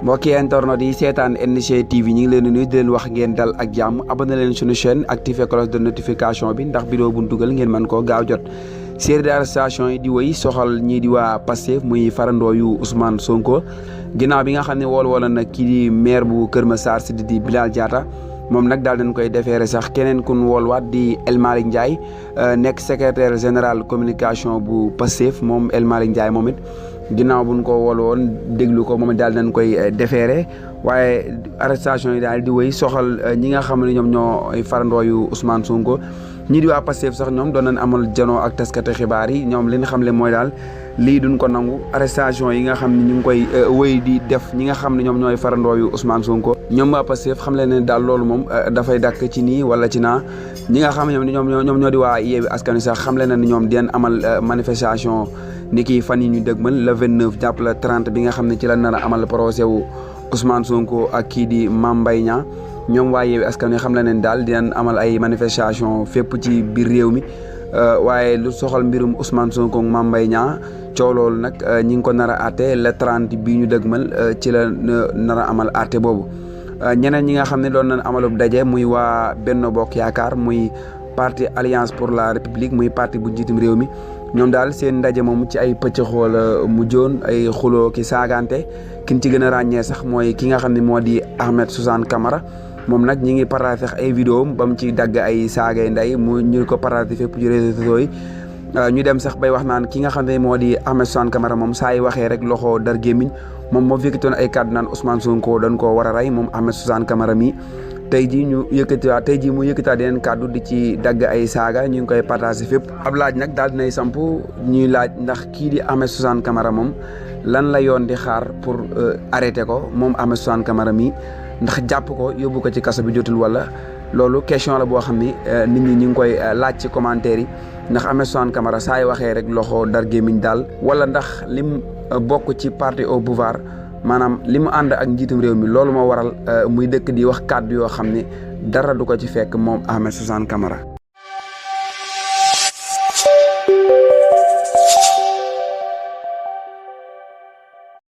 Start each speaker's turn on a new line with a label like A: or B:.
A: mbokki internet yi seetaan NG TV ñu ngi leen di nuyu di leen wax ngeen dal ak jàmm abonné leen suñu chaîne activé cloche de notification bi ndax vidéo bu ñu dugal ngeen mën koo gaaw jot. série d'arrestation yi di wéy soxal ñii di waa Pastef muy farandoo yu Ousmane Sonko ginnaaw bi nga xam ne wool nag kii di maire bu Kër Massar di Bilal Diatta moom nag daal dañ koy defeere sax keneen kun woolwaat di El Malick Ndiaye nekk secrétaire général communication bu Pastef moom El Malick Ndiaye moom it ginnaaw buñ ko wool woon déglu ko moom it daal dañ koy defeere waaye arrestation yi daal di wéy soxal ñi nga xam ne ñoom ñoo farandoo yu Ousmane Sonko ñii di waa Pastef sax ñoom doon nañ amal janoo ak taskati xibaar yi ñoom li nga xam le mooy daal lii duñ ko nangu arrestation yi nga xam ne ñu ngi koy wéy di def ñi nga xam ne ñoom ñooy farandoo yu Ousmane Sonko ñoom waa Pastef xam leen ne daal loolu moom dafay dakk ci nii wala ci naa ñi nga xam ne ñoom ñoo di waa Yewwi Askan Wi sax xam leen ne ñoom dinañ amal manifestation ni kii fan yi ñu dëgmal le 29 jàpp le 30 bi nga xam ne ci la nar a amal procès wu Ousmane Sonko ak kii di Mame Mbaye Niang ñoom waa Yewwi Askan Wi xam leen daal dinañ amal ay manifestation fépp ci biir réew mi waaye lu soxal mbirum Ousmane Sonko ak Mame Mbaye Niang coow loolu nag ñi ngi ko nar a àtte le 30 bii ñu dëgmal ci la nar a amal àtte boobu ñeneen ñi nga xam ne doon nañ amalub daje muy waa Benno Bokk Yaakaar muy parti Alliance pour la République muy parti bu njiitum réew mi ñoom daal seen ndaje moom ci ay pëcc xool mu joon ay xuloo ki saagante kin ci gën a ràññee sax mooy ki nga xam ne moo di Ahmed Suzanne Camara moom nag ñi ngi partage ay vidéo ba mu ci dagg ay saagay nday mu ñu ko partage fépp ci réseaux sociaux yi ñu dem sax bay wax naan ki nga xam ne moo di Ahmed Suzanne Camara moom saa yi waxee rek loxo dar gémmiñ moom moo fekkitoon ay kàddu naan Ousmane Sonko dañ koo war a rey moom Ahmed Suzanne Camara mi tey jii mu yëkkatiwaat yeneen kàddu di ci dagg ay saaga ñu ngi koy partagé fépp ab laaj nag daal dinay samp ñuy laaj ndax kii di Ahmed Suzanne Camara moom lan la yoon di xaar pour arrêté ko moom Ahmed Suzanne Camara mi ndax jàpp ko yóbbu ko ci kaso bi jotul wala loolu question la boo xam ni nit ñi ñu ngi koy laaj ci commentaire yi ndax Ahmed Suzanne Camara saa yi waxee rek loxo dar gémmiñ daal wala ndax lim bokk ci parti au pouvoir maanaam li mu ànd ak njiitum réew mi loolu moo waral muy dëkk di wax kàddu yoo xam ne dara du ko ci fekk moom Ahmed Suzanne Camara